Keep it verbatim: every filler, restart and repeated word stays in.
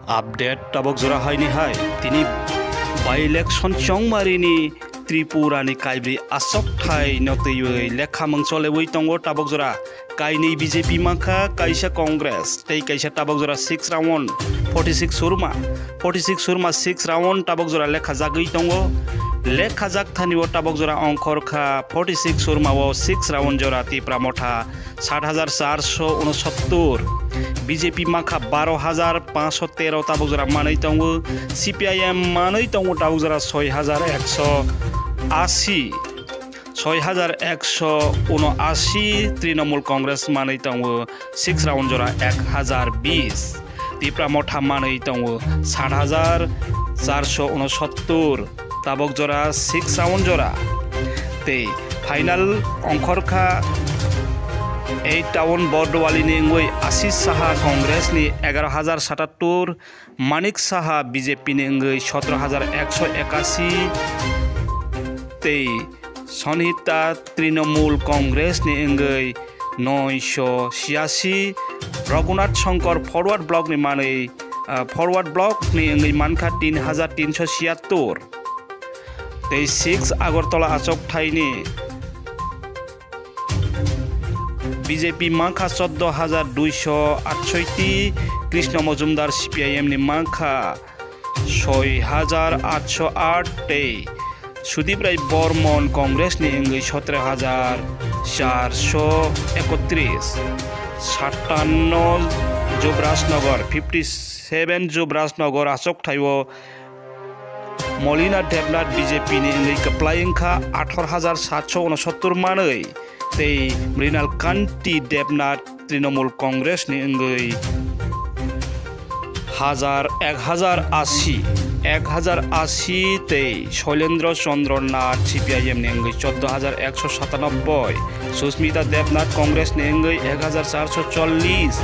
Update tabok jora haini hai, tini by-election chongmarini Tripura ni kaibri aswk thai no twiwi lekha mung cholewi tongo tabok jora. Kainwi B J P mankha, kaisa Congress, tei kaisa tabok jora six round, forty six surma, forty six surma six round tabok jora lekha jagwi tongo. Lekha jak thani o tabok jora ongkhor kha forty six surma o six round jora Tipra Motha sat hajar charso unosottor, B J P mankha baro hajar pansho tero tabok jora manwi tongo, C P I M manwi tongo tabok jora soi hajar ekso asi, soi hajar ekso unoasi, Trinamool Congress manwi tongo six round jora ek hajar bis, Tipra Motha manwi tongo sat hajar charso unosottor, tabok jora six round jora. Tei final ongkhor kha eight town Bordowali ni wngwi Ashish Saha Congress ni egaro hajar satattor, Manik Saha B J P ni wngwi sotro hajar ekso ekasi, tei Sonhita Trinamool Congress ni wngwi noisho siasi, Raghunath Shankar Forward Block ni manwi, ah, Forward Block ni wngwi mankha tin hajar tinsho siyattor. Tei six Agartala achok thaini B J P mankha chordo hajar duisho atshoiti, Krishna Majumdar C P I M ni mankha soi hajar atsho at tei Sudip Rai Bormon Congress ni wngwi sotro hajar charso ekotris, satanno Jubrajnagar, fifty seven Jubrajnagar achok thaio Molina Debnath B J P ni wngwi kwplai wngkha athar hajar satso unosottor manwi, tei Mrinal Kanti Debnath Trinamool Congress ni wngwi hajar, ek hajar asi, ek hajar asi tei Shoilendra Chandra Nath C P I M ni wngwi chordo hajar ekso satanobboi, Susmita Debnath Congress ni wngwi ek hajar charso chollis,